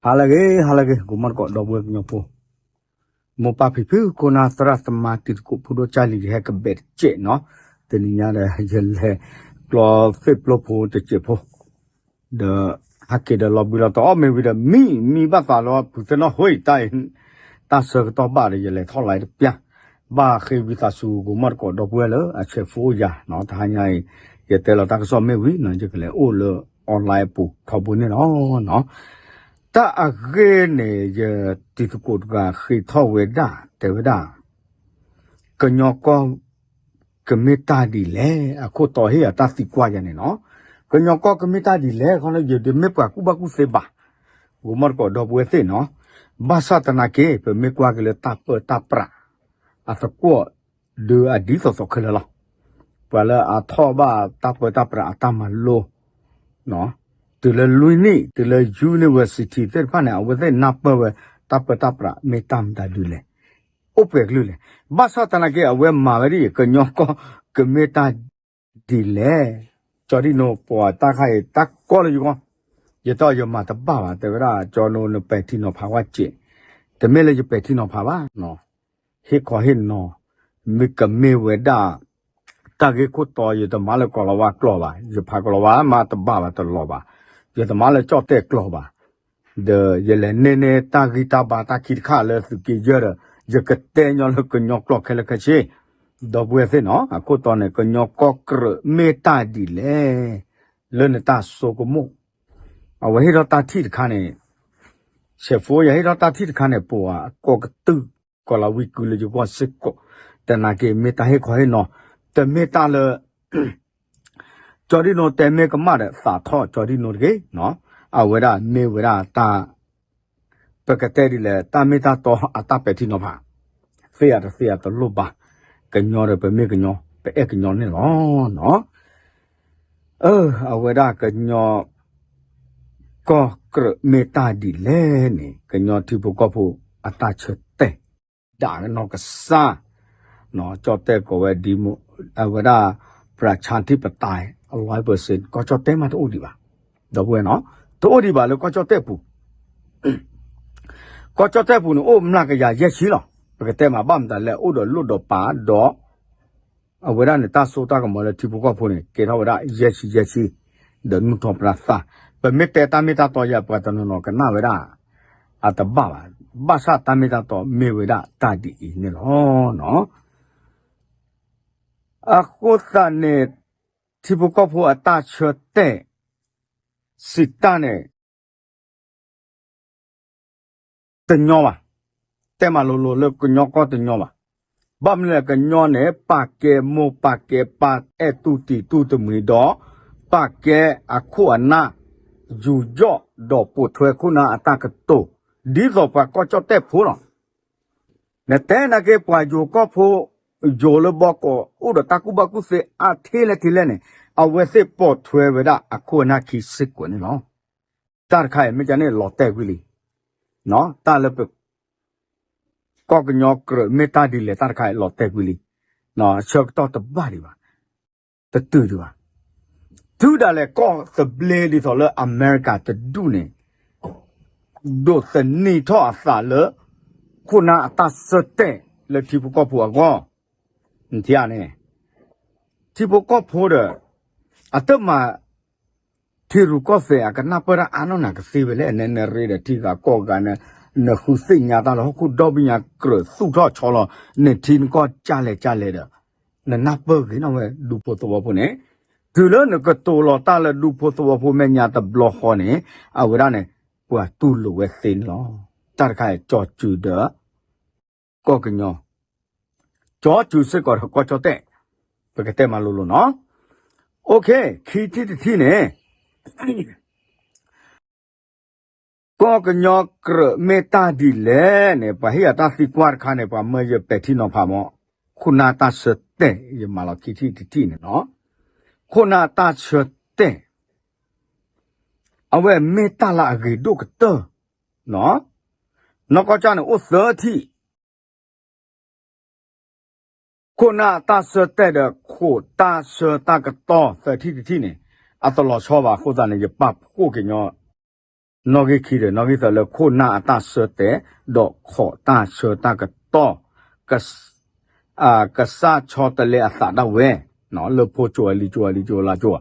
ဟါလၢအဂ့ၤ ဟါလၢအဂ့ၤ ကိးမီၣ်သကိး ဒီပုၢ်ဝဲၢ်ကညီဖိ, မိၢ်ပၢ်ဖံဖု ခိၣ်နၢ်သရၣ်သမါ တံၤသကိးဖိဒိၣ်ကၢ်လံၤ ယဟဲကဘဲးတစဲးနီၤ, တနံၤညါဒီး ယလဲၤကျီသ့ၣ်ပျိဖိတစဲးဖိ ဒီးဟဲက့ၤဒီးလီၤဘှံးလီၤတီၤအီၣ်မ့ၤဝံၤဒီး မံမံဘၣ်သးလီၤ ဖုသ့ၣ်နီၣ်ဟိတၢ်အံၤ, တၢ်ဆၢကတီၢ်ဘၣ်ဒီး ယလဲၤထီၣ်လီၤတပျၢ်, ဘၣ်ဃ့ဝံသးစူၤ ကိးမီၣ်သကိး ဒီပုၢ်ဝဲၢ်လၢအဆဲးဖိအိၣ်ယၤနီၤ, တဟါညါအံၤ ယတဲလီၤတၢ်ကစီၣ်မ့ၢ်ဝံၤနီၤ ယကလဲၤအိၣ်လၢ online အပူၤထီဘိန့ၣ်လီၤ. တၢ်အဂ့ၢ်န့ၣ် ယတံၤသကိးတဂၤဃ့ထီၣ်ဝဲဒၣ် တဲဝဲဒၣ် ကညီကီၢ် ကမ့ၢ်တၢ်ဒ်လဲၣ် အခိၣ်တီဟ့ၣ်အတၢ်သံကွၢ်ယၤန့ၣ်နီၤ, ကညီကီၢ်ကမ့ၢ်တၢ်ဒ်လဲၣ်ခီ ယတမ့ၢ်ပှၤကူၣ်ဘၣ်ကူၣ်သ့ဘၣ်, ဂိၤမီၣ်တကိးဒီပုၢ်ဝဲၢ်သ့ၣ်နီၤ, ဘၣ်ဆၣ်သနာ်က့ ပမ့ၢ်ကွၢ်က့ၤလၢတၢ်ပၢတၢ်ပြး အသကွီၢ်ဒုးအဒ်သိးသိးခဲလၢာ်လီၤ. ပှၤလၢအထီၣ်ဘၣ်တၢ်ပၢတၢ်ပြးအတၢ်မၤလိ တုၤလၢလွံၢ်နံၣ် တုၤလၢ university သ့ၣ်တဖၣ်န့ၣ် အဝဲသ့ၣ်နၢ်ပၢၢ်ဝဲ တၢ်ပၢတၢ်ပြးမ့ၢ်တၢ်မတၤဒ်လဲၣ်, အိၣ်ပှဲၤကလုာ်လဲၣ်. ဘၣ်ဆၣ်သနာ်က့ အဝဲမၤဝဲဒ်အံၤ ကညီကီၢ်ကမ့ၢ်တၢ်ဒ်လဲၣ်, ကၠီဒံၣ်နိ ပှၤတၢ်ခါအံၤ တၢ်ကီလၢယဂီၢ်, ယတီၢ်ယမၤတဘၣ်ဘၣ် တဲဝဲဒၣ် ကၠီဒံၣ်နိ နပဲာ်ထံနီၤဖးဝဲစဲး, တမ့ၢ်လၢယပဲာ်ထံနီၤဖးဘၣ် ဟ့ၣ်ခီဟ့ၣ်နီၤ, မ့ၢ်ကမ့ၢ်ဝဲဒၣ် တၢ်ဂ့ၢ်ခိၣ်တီ ယတမၤလၢကိၤလၤဝါကျိာ်ဘၣ်, ယဖးကိၤလၤဝါမးတဘၣ်ဘၣ်တလီၤဘၣ်, ယတမၤလၢကၠီၣ်တဲၣ်ကျိာ်ဘၣ်, ဒီးယလဲၤန့ၢ်န့ၢ်တၢ်ဂံၢ်တၢ်ဘါတၢ်ခံတခါလၢသုးက့ယဲၢ်ဒီး ယကတဲညီလၢကညီကျိာ်ခဲလၢာ်ခဲဆ့, ဒီပုၢ်ဝဲၢ်သ့ၣ်နီၤ, အခိၣ်တီန့ၣ် ကညီကီၢ်ကြၢးမ့ၢ်တၢ်ဒ်လဲၣ်, လၢနတၢ်ဆိကမိၣ် အဝဲဟ့ၣ်ထီၣ်တၢ်ထံၣ်တခါန့ၣ်, ဆဲးဖိယၤဟ့ၣ်ထီၣ်တၢ်ထံၣ်တခါန့ၣ် ပှၤကိးကတုၢ် ကိၤလၤဝံၤကုလၢယဂီၢ်စ့ၢ်ကီး, သနာ်က့မ့ၢ်တၢ်ဟ့ၣ်ခီဟ့ၣ်နီၤ, တမ့ၢ်တၢ်လၢ ကၠီဒံၣ်နိတဲမ့ၢ်ကမၣ်ဒီး သးထီၣ်ကၠီဒံၣ်နိတဂ့ၤ, အဝဲဒၣ်မ့ၢ်ဝဲဒၣ်တၢ် ပကတဲဒ်လဲၣ် တၢ်မ့ၢ်တၢ်တီအတၢ်ပဲာ်ထံနီၤဖး, သ့ဧါတသ့ဧါတလိၣ်ဘၣ်, ကညီဒီးပမ့ၢ်ကညီ ပအဲၣ်ကညီန့ၣ်လီၤ. အဝဲဒၣ်ကညီ ကီၢ်ကြၢးမ့ၢ်တၢ်ဒ်လဲၣ်န့ၣ် ကညီထံဖိကီၢ်ဖိအတၢ်ဆၢတဲာ် ဒၣ်နီၢ်ကစၢ်, ကၠီၣ်တဲၣ်ကိးဝဲဒ်မိၢ် အဝဲဒၣ် ပြၢၣ်ဆါထံပတာ် အလွဲၢ်ပၢၢ်စ့ၢ် ကီၢ်ကၠီၣ်တဲၣ်မးတအိၣ်ဒံးဘၣ်, ဒီပုၢ်ဝဲၢ်နီၤ, တအိၣ်ဒံးဘၣ်လၢကီၢ်ကၠီၣ်တဲၣ်ပူၤ ကီၢ်ကၠီၣ်တဲၣ်ပူၤန့ၣ် အိၣ်မျးကယၤယဲၢ်ဆံလီၤ. ပကတဲမးဘၣ်မတၤလဲၣ် အိၣ်ဒီးလိၣ်ဒီးပာ်ဒီး အဝဲဒၣ်န့ၣ် တၢ်စိတၢ်ကမီၤလၢထံဖိကီၢ်ဖိန့ၣ် ကဲထီၣ်ဝဲဒၣ်ယဲၢ်ဆံယဲၢ်ဆံ ဒီးနူၢ်ထီၣ်ပြၢသး, ပမ့ၢ်တဲတၢ်မ့ၢ်တၢ်တီယၤ ပှၤတနီၤနီၤကနၣ်ဝဲဒၣ် အတဘၣ်ဘၣ်, ဘၣ်ဆၣ်တၢ်မ့ၢ်တၢ်တီမ့ၢ်ဝဲဒၣ်တၢ်ဒ်အံၤန့ၣ်လီၤ. အဃိသတးန့ၣ် ထံဖိကီၢ်ဖိအတၢ်ဆၢတဲာ် စံးတၢ်န့ၣ် တညီဘၣ်, တဲမးလိၤလိၤလၢကညီကီၢ်တညီဘၣ်. ဘၣ်မနုၤလဲၣ် ကညီန့ၣ် ပာ်ကဲမိၢ်ပာ်ကဲပၢ်အဲၣ်တူၢ်တံၤတူၢ်တမှံၤဒီး ပာ်ကဲအခိၣ်အနၢ် ယူးယီၣ်ဒီးပိာ်ထွဲခိၣ်နၢ်အတၢ်ကတိၤ ဒ်သိးပှၤကီၢ်ကၠီၣ်တဲၣ်ဖိလီၤ. နတဲနာ်က့ ပှၤယိၤကီၢ်ဖိ ယိၤလၢဘီကီး အိၣ်ဒီးတၢ်ကူၣ်ဘၣ်ကူၣ်သ့အါထဲလဲၣ်ထဲလဲၣ်န့ၣ် အဝဲသ့ၣ်ပိာ်ထွဲဝဲဒၣ်အခိၣ်အနၢ်ခံစ့ၢ်ကီးန့ၣ်လီၤ. တၢ်တခါအံၤ မ့ၢ်ကန့ၣ် လီၤတဲာ်ကွံာ်လံ. တၢ်လၢပ ကီၢ်ကညီကြၢးမ့ၢ်တၢ်ဒ်လဲၣ် တၢ်တခါအံၤ လီၤတဲာ်ကွံာ်လံ. ဆၢကတီၢ်တဘၣ်ဒံးဘၣ်, တတုၤဒံးဘၣ်. တုၤဒၣ်လဲာ်ကီၢ်သဘျ့ဒ်သိးလၢအမဲရကၤတဒူၣ်န့ၣ် ဒိးသန့ၤထီၣ်အသးလၢ ခိၣ်နၢ်အတၢ်ဆၢတဲာ်လၢထံဖိကီၢ်ဖိအဂီၢ်, နထံၣ်ဧါန့ၣ်, ထံဖိကီၢ်ဖိဒီး အတမၤ ထံရူၢ်ကီၢ်သဲး အကနၢ်ပၢၢ်တၢ်အါနီၢ်နၤကသ့ဝဲလဲၣ်, နဲနရ့ဒီးထံဂၤကီၢ်ဂၤန့ၣ်, နဃုသ့ၣ်ညါတၢ်လၢဟီၣ်ခိၣ်ဒီဘ့ၣ်ညါကြၢးသူၣ်ထီၣ်ဆီလီၤ နထံနကီၢ်ကၢ်လဲၣ်ကၢ်လဲၣ်ဒီး နနၢ်ပၢၢ်ဂ့ၤနီၣ်ဝဲဒူဖိသဝီဖိန့ၣ်, တုၤလၢနကတိၤလီၤတၢ်လၢဒူဖိသဝီဖိမဲာ်ညါတဘျီဃီန့ၣ်, အဝဲဒၣ်န့ၣ် ပှၤတူၢ်လိာ်ဝဲသ့န့ၣ်လီၤ. တၢ်တခါအံၤ ကၠီၤစုၤဒီး ကီၢ်ကညီ ကၠီၤစုၤစ့ၢ်ကီးဒီးကီၢ်ကၠီၣ်တဲၣ်, ပကတဲမးလိၤလိၤနီၤ. အိၣ်ခ့, ခံထံၣ်တထံၣ်န့ၣ် ကီၢ်ကညီကြၢးမ့ၢ်တၢ်ဒ်လဲၣ်န့ၣ် ပှၤဟ့ၣ်အတၢ်သံကွၢ်တခါန့ၣ် ပှၤမၢယပဲာ်ထံနီၤဖးမး, ခိၣ်နၢ်တၢ်ဆၢတဲာ် ယမၤလီၤခံထံၣ်တထံၣ်န့ၣ်နီၤ, ခိၣ်နၢ်တၢ်ဆၢတဲာ် အဝဲမ့ၢ်တၢ်လၢအဂ့ၤဒိၣ်ကတၢၢ်, နီၢ်ကီၢ်ကၠီၣ်န့ၣ်အိၣ်သၢထံၣ် ခိၣ်နၢ်တၢ်ဆၢတဲာ်ဒီး ခိၣ်တၢ်ဆၢတၢ်ကတီၢ်သၢထံၣ်တထံၣ်န့ၣ် အတလီၤဆီဘၣ်အဃိသတးန့ၣ် ယပာ်ဖှိၣ်က့ၤညီ နီၣ်ဂံၢ်ခံဒီး နီၣ်ဂံၢ်သၢလၢခိၣ်နၢ်အတၢ်ဆၢတဲာ် ဒီးခိးတၢ်ဆၢတၢ်ကတီၢ် ကစၢ်ဆီတလဲအသးဒၣ်ဝဲ လၢဖိကၠိအလံၤကၠိအလံၤကၠိလါကၠိ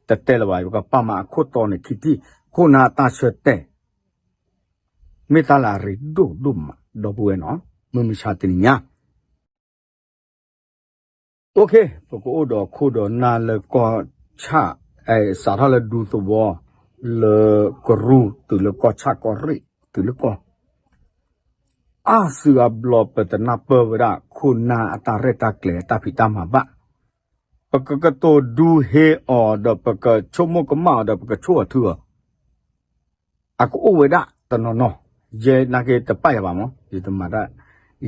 တတဲလၢၤဘၣ် ပကပာ်မၤအခိၣ်တီန့ၣ်ခံထံၣ် ခိၣ်နၢ်အတၢ်ဆၢတဲာ် မ့ၢ်တၢ်လၢအရ့ဒိၣ်ဒိၣ်မး ဒီပုၢ်ဝဲၢ်နီၤ မုၢ်မဆါတနံၤညါ ပကအိၣ်ဒီးခိၣ်ဒီးနၢ်လၢကီၢ်ဆၣ် စးထီၣ်လၢဒူသဝီ လၢကရူၢ် တုၤလၢကီၢ်ဆၣ်ကီၢ်ရ့ၣ် တုၤလၢကီၢ် အါစုအါဘျီပတနၢ်ပၢၢ်ဝဲဒၣ် ခိၣ်နၢ်အတၢ်ရဲၣ်တၢ်ကျဲၤအတၢ်ဖံးတၢ်မၤဘၣ်. ပကကတိၤဒူဟ့အီၤဒီး ပကဆိကမိၣ်ကမၣ်အီၤဒီး ပကဆိၣ်အီၤထုအီၤ အကအိၣ်ဝဲဒၣ်တနီၤနီၤ, ယဲနာ်က့တပာ်ယၤဘၣ်မး ယတမၤတၢ်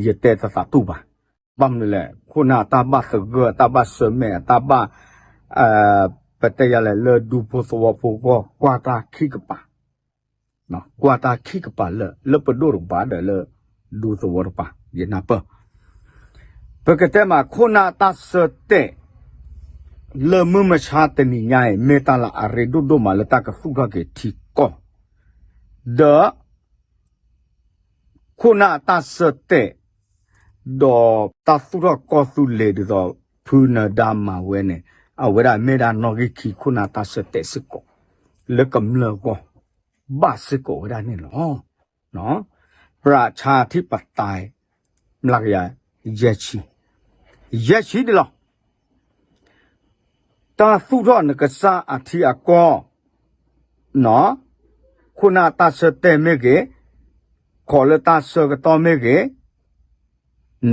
ယတဲတသးတူၢ်ဘၣ်. ဘၣ်မနုၤလဲၣ် ခိၣ်နၢ်အတၢ်ဘၣ်သဂၢၢ် အတၢ်ဘၣ်ဆၢၣ်မဲာ် အတၢ်ဘၣ် ပတဲယၤလဲၣ် လၢဒူဖိသဝီဖိဂီၢ် ကွၢ်တၢ်ခံကပၤ ကွၢ်တၢ်ခံကပၤလၢာ် လၢပဒိၣ်တကပၤဒီးလၢ ဒူသဝီတကပၤ ယနၢ်ပၢၢ် ပကတဲမး ခိၣ်နၢ်အတၢ်ဆၢတဲာ် လၢမုၢ်မဆါတနံၤညါအံၤ မ့ၢ်တၢ်လၢအရ့ဒိၣ်ဒိၣ်မးလၢတၢ်ကသူၣ်ထီၣ်က့ၤထံကီၢ် ဒီး ခိၣ်နၢ်အတၢ်ဆၢတဲာ် ဒီးတၢ်သူၣ်ထီၣ်ကီၢ်သူလ့ၤဒ်သိး ဖုနၢၤဒါမၤဝဲန့ၣ် အဝဲဒၣ်မ့ၢ်ဒၣ်နီၣ်ဂံၢ်ခံခိၣ်နၢ်တၢ်ဆၢတဲာ်စ့ၢ်ကီး လၢကမျၢၢ်အဂီၢ် ဘၣ်စ့ၢ်ကီးဝဲဒၣ်န့ၣ်လီၤ. ပြၣ်ဆါထံပတၢၢ် မျးကယၤ ယဲၢ်ဆံ ယဲၢ်ဆံဒ်လီၤ. တၢ်သူၣ်ထီၣ်နကစၢ်အထံအကီၢ် ခိၣ်နၢ်တၢ်ဆၢတဲာ်မ့ၢ်ဂ့ၤ, ခိးလၢတၢ်ဆၢကတီၢ်မ့ၢ်ဂ့ၤ,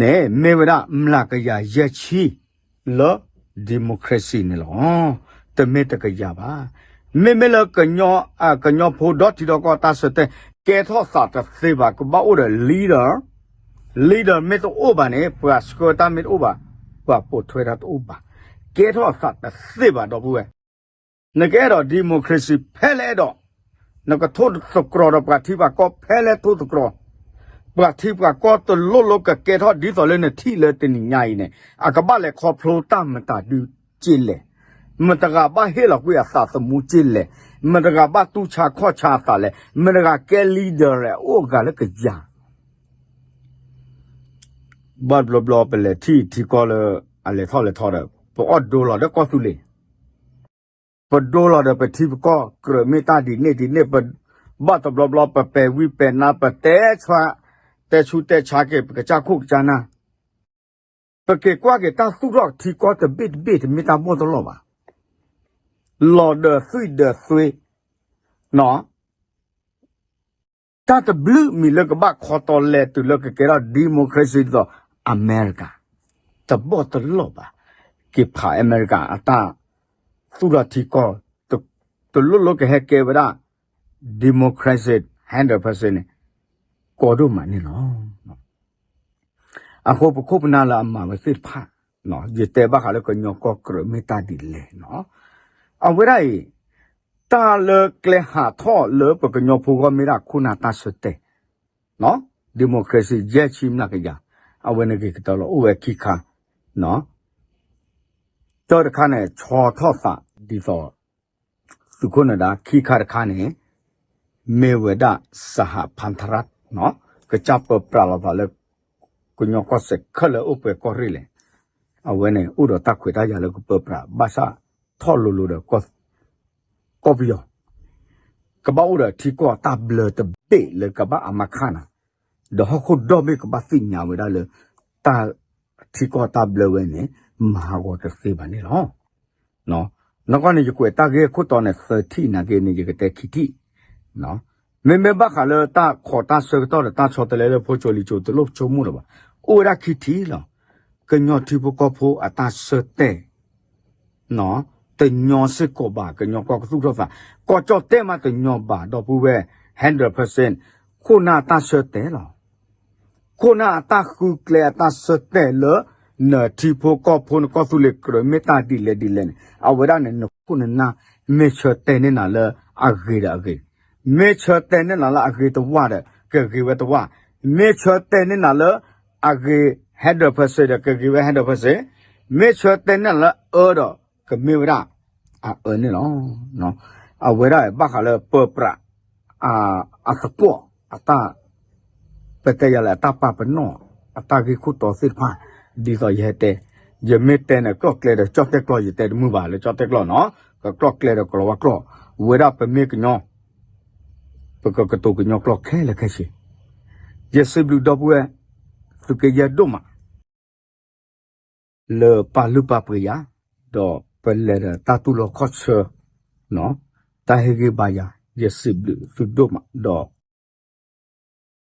န့ၣ်မ့ၢ်ဝဲဒၣ်မျးကယၤယဲၢ်ဆံ လၢ democracy န့ၣ်လီၤ. တမ့ၢ်တကယၤဘၣ်. မ့မ့ၢ်လၢ ကညီဖိဒီတံၤဒီကီၢ်တၢ်ဆၢတဲာ် ကဲထီၣ်သးတသ့ဘၣ် ကဘၣ်အိၣ်ဒီး leader, leader မ့ၢ်တအိၣ်ဘၣ်န့ၣ် ပှၤဆှၢတၢ်မ့ၢ်တအိၣ်ဘၣ်, ပှၤပိာ်ထွဲတၢ်တအိၣ်ဘၣ်. ကဲထီၣ်သးတသ့ဘၣ် ဒီပုၢ်ဝဲၢ် နကအဲၣ်ဒိး democracy ဖဲလဲၣ်အဲၣ်ဒိး, နကထိၣ်သတြီၤဒီးပှၤထံပှၤကီၢ်ဖဲလဲၣ်ထိၣ်သတြီၤ, ပှၤထံပှၤကီၢ်တလိၣ်လိကကဲထီၣ်ဒ်သိးလၢနထံၣ်လၢတနံၤညါအံၤန့ၣ် အကဘၣ်လဲၤခီဖျိတၢ်မတၤဒုက့လဲၣ်, မတဂၤဘၣ်ဟ့ၣ်လီၤကွံာ်အသးသမူက့လဲၣ်, မတဂၤဘၣ်တူၢ်ဆါခီၣ်ဆါအသးလဲၣ်, မတဂၤကဲ leader လဲၣ် အိၣ်အဂၤလၢကယၤ ဘၣ်တဘျီဘျီပလဲၤထံၣ်ထံကီၢ်လၢ အလဲၤထီၣ်လဲၤထီဒီး ပအီၣ်ဒိလီၤဒီးကီၢ်သူလ့ၤ, ပဒိလီၤဒီးပထံပကီၢ် ကြၢးမ့ၢ်တၢ်ဒ်န့ၣ်ဒ်န့ၣ်, ဘၣ်တဘျီဘျီပပဲာ်ဝံၤပဲာ်နါ ပတဲဆါ, တဲဆူတဲဆါက့ၤ ပကစၢ်ခိၣ်ကစၢ်နၢ်, ပက့ၤကွၢ်က့ၤတၢ်သူၣ်ထီၣ်ထံကီၢ်တဘ့ၣ်တဘ့ၣ် တမ့ၢ်တၢ်ဘီၣ်တလီၢ်ဘၣ်, လီၤဒီးသွံၣ်ဒီးသွ့ တၢ်တဘျုးမံၤလၢကဘၣ်ခီတီလဲၤတုၤလၢကကဲထီၣ် democracy ဒ်သိး အမဲရကၤ, တဘီၣ်တလီၢ်ဘၣ်. က့ၤဖးအမဲရကၤ အတၢ်သူၣ်ထီၣ်ထံကီၢ် တလိၣ်လိကဟဲကဲဝဲဒၣ် democracy hundred percent န့ၣ် ကီဒိၣ်မးန့ၣ်လီၤ. အဃိပခိၣ်ပနၢ်လၢအမၤဝဲသ့ၣ်တဖၣ်, ယတဲဘၣ်ဃးလၢကညီကီၢ်ကြၢးမ့ၢ်တၢ်ဒ်လဲၣ်နီၤ, အဝဲဒၣ်အံၤ တၢ်လၢကျဲဟးထီၣ်လၢပကညီဖိဂီၢ်မ့ၢ်ဒၣ်ခိၣ်နၢ်တၢ်ဆၢတဲာ်, democracy ယဲၢ်ဆံမျးကယၤ, အဝဲန့ၣ်ဂ့ၤကတၢၢ်လီၤ အိၣ်ဝဲခံခါ, တၢၢ်တခါန့ၣ် ဆီထီၣ်သးဒ်သိး သုးခိၣ်နၢၤဒါ ခံခါတခါန့ၣ် မ့ၢ်ဝဲဒၣ် စဟပၣ်ထရၣ် ကစၢ်ပၢပြးလီၤသးလၢ ကညီကီၢ်စဲးခဲလၢာ်အိၣ်ပှဲၤကီၢ်ရ့ၣ်လဲၣ်, အဝဲန့ၣ်အိၣ်ဒီးတၢ်ခွဲးတၢ်ယာ်လၢကပၢပြး ဘၣ်ဆၣ်ထီၣ်လိၤလိၤဒီး ကီၢ်ပယီၤ ကဘၣ်အိၣ်ဒီးထံကီၢ်တၢ်ဘျၢတဘ့ၣ်လၢကဘၣ်အမါခၣ်နၤ, ဒီးဟီၣ်ခိၣ်ဒီဘ့ၣ်ကဘၣ်သ့ၣ်ညါဝဲဒၣ်လၢ တၢ်ထံကီၢ်တၢ်ဘျၢဝဲန့ၣ် မၤဟးဂီၤတသ့ဘၣ်န့ၣ်လီၤ. နီၢ်ကီၢ်န့ၣ် ယကွဲးတၢ်ဂ့ၢ်ခိၣ်တီန့ၣ် သၢထံၣ်နာ်က့န့ၣ် ယကတဲခံထံၣ်, မ့မ့ၢ်ဘၣ်ဃးလၢတၢ်ခိးတၢ်ဆၢကတီၢ်ဒီးတၢ်ဆီတလဲလၢဖိကၠိလံာ်ကၠိတလိၣ်ဆိကမိၣ်လၢၤဘၣ်, အိၣ်ဝဲဒၣ်ခံထံၣ်လီၤ. ကညီထံဖိကီၢ်ဖိအတၢ်ဆၢတဲာ် တညီစ့ၢ်ကီးဘၣ် ကညီကီၢ်ကသူၣ်ထီၣ်သး, ကီၢ်ကၠီၣ်တဲၣ်မးတညီဘၣ် ဒီပုၢ်ဝဲၢ် hundred percent ခိၣ်နၢ်အတၢ်ဆၢတဲာ်လီၤ. ခိၣ်နၢ်အတၢ်ဃုကျဲအတၢ်ဆၢတဲာ်လၢ နထံဖိကီၢ်ဖိနကီၢ်သူလ့ၤကြၢးမ့ၢ်တၢ်ဒ်လဲၣ်ဒ်လဲၣ်န့ၣ် အဝဲဒၣ်န့ၣ် နခိၣ်နနၢ် မ့ၢ်ဆၢတဲာ်န့ၢ်နၤလၢအဂ့ၤဒီးအဂ့ၤ, မ့ၢ်ဆၢတဲာ်န့ၢ်နၤလၢအဂ့ၤတဝၢ်ဒီး ကဂ့ၤဝဲတဝၢ်, မ့ၢ်ဆၢတဲာ်န့ၢ်နၤလၢ အဂ့ၤ hundred percent ဒီး ကဂ့ၤဝဲ hundred percent, မ့ၢ်ဆၢတဲာ်န့ၢ်နၤလၢအအၢဒီး ကမ့ၢ်ဝဲဒၣ် အအၢန့ၣ်လီၤ. အဝဲဒၣ်ဘၣ်ဃးလၢပၢပြး အသကွီၢ် အတၢ် ပတဲယၤလဲၣ် အတၢ်ပာ်ပနီၣ် အတၢ်ဂ့ၢ်ခိၣ်တီသ့ၣ်တဖၣ် ဒ်သိးယဟဲတဲ ယမ့ၢ်တဲန့ၣ် ကျီၣ်ကျဲဒီးကၠီၣ်တဲၣ်ကျီၢ် ယတဲတမုာ်ဘၣ်လၢကၠီၣ်တဲၣ်ကျီၢ်နီၤ ကကျီၣ်ကျဲဒီးကလီၤဝါကျီၢ် ဝဲဒၣ်ပမ့ၢ်ကညီ ပကကတိၤကညီကျိာ်ခဲလၢာ်ခဲဆ့ ယစံးဘျုးဒီပုၢ်ဝဲၢ် သုးက့ယဲၢ်ဒိၣ်မး လၢပာ်လုၢ်ပာ်ပှ့ၤယၤ ဒီးပလဲၤဒီးတၢ်တူၢ်လိာ်ခီၣ်ဆၢ တၢ်ဟ့ၣ်ဂံၢ်ဘါယၤ ယစံးဘျုးသုဒိၣ်မး ဒီး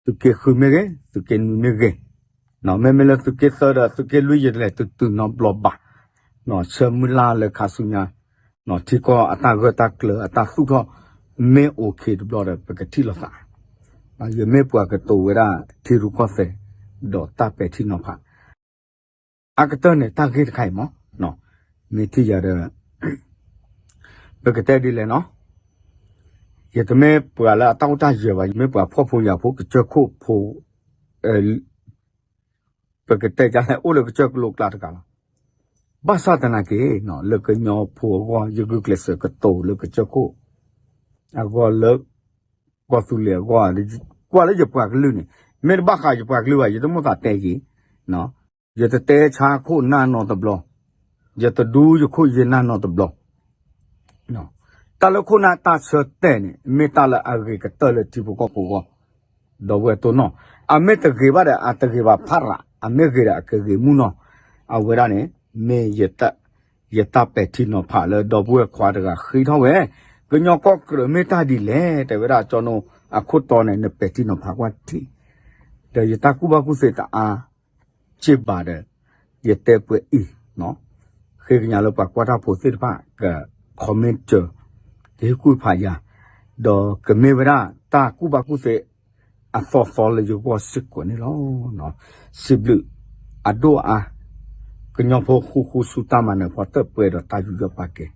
သုးက့ဃုမ့ၢ်ဂ့ၤ သုးက့နွံမ့ၢ်ဂ့ၤ မ့မ့ၢ်လၢသုးက့သၢဒီးသုးက့လွံၢ် ယတလဲၤတုၤတုၤနီတဘျီဘၣ် ဆၢမုၢ်လၢ်လၢခါဆူညါ ထံကီၢ်အတၢ်ဂၢၢ်တၢ်ကျၢၤအတၢ်သူၣ်ထီၣ် မ့ၢ်အိၣ်ခံတဘျီဒီး ပကထံၣ်လိာ်သး ယမ့ၢ်ပှၤကတိၤဝဲဒၣ်ထံရူၢ်ကီၢ်သဲး ဒီးတၢ်ပဲာ်ထံနီၤဖး အကတၢၢ်န့ၣ် တၢ်ဂ့ၢ်တခါအံၤမး မ့ၢ်ထံၣ်ယၤဒီး ပကတဲဒ်လဲၣ်နီၤ ယတမ့ၢ်ပှၤလၢအတၢ်အိၣ်တၢ်ယၢၤဘၣ် ယမ့ၢ်ပှၤဖှီၣ်ဖိယာ်ဖိ ကစၢၢ်ခိၣ်ဖိ ပကတဲဒ်လဲၣ် အိၣ်လၢကစၢၢ်ကလိကျါတကးလီၤ. ဘၣ်ဆၣ်သနာ်က့ လၢကညီဖိအဂီၢ် ယဂုာ်ကျဲးစၢးကတိၤလၢကစၢၢ်ခိၣ် အဂီၢ်လၢ ကီၢ်သူလ့ၤအဂီၢ် ကွၢ်လၢယပှၤကလုာ်န့ၣ် မ့ၢ်တဘၣ်ဃးယပှၤကလုာ်ဘၣ် ယတမိၣ်သးတဲက့ၤ ယတတဲဆါခိၣ်နၢ်နီတဘျီ ယတဒူယခိၣ်ယနၢ်နီတဘျီ တၢ်လၢခိၣ်နၢ်တၢ်ဆၢတဲာ်န့ၣ် မ့ၢ်တၢ်လၢအဂ့ၤကတၢၢ်လၢထံဖိကီၢ်ဖိအဂီၢ် ဒီပုၢ်ဝဲၢ်တိၢ်နီၣ် အမ့ၢ်တဂ့ၤဘၣ်ဒီး အတဂ့ၤဘၣ်ဖးရး အမ့ၢ်ဂ့ၤဒီးအကဂ့ၤမုၢ်နီၢ် အဝဲဒၣ်န့ၣ် မ့ၢ် ယတၢ်ပဲာ်ထံနီၤဖးလၢဒီပုၢ်ဝဲၢ်ခွါတဂၤဃ့ထီၣ်ဝဲ ကညီကီၢ်ကြၢးမ့ၢ်တၢ်ဒ်လဲၣ် တဲဝဲဒၣ်ကၠီနိအခိၣ်တီန့ၣ် နပဲာ်ထံနီၤဖးကွၢ်ထံ ဒီးယတၢ်ကူၣ်ဘၣ်ကူၣ်သ့တအါ စ့ၢ်ဘၣ်ဒီး ယတဲပှဲၤအံၤ ဃ့ကညးလၢပှၤကွၢ်တၢ်ဖိသ့ၣ်တဖၣ် က comment စၢၤ ကဟ့ၣ်ကူၣ်ဖးယၤ ဒီးကမ့ၢ်ဝဲဒၣ်တၢ်ကူၣ်ဘၣ်ကူၣ်သ့ အသီသီလၢယဂီၢ်စ့ၢ်ကီးန့ၣ်လီၤ. စံးဘျုးအဒိၣ်အါ ကညီဖိဃူဃူဆူတၢ်မၤနၢၤဖီတၢၣ်ပှဲၤဒီးတၢ်ယူးယီၣ်ပာ်ကဲ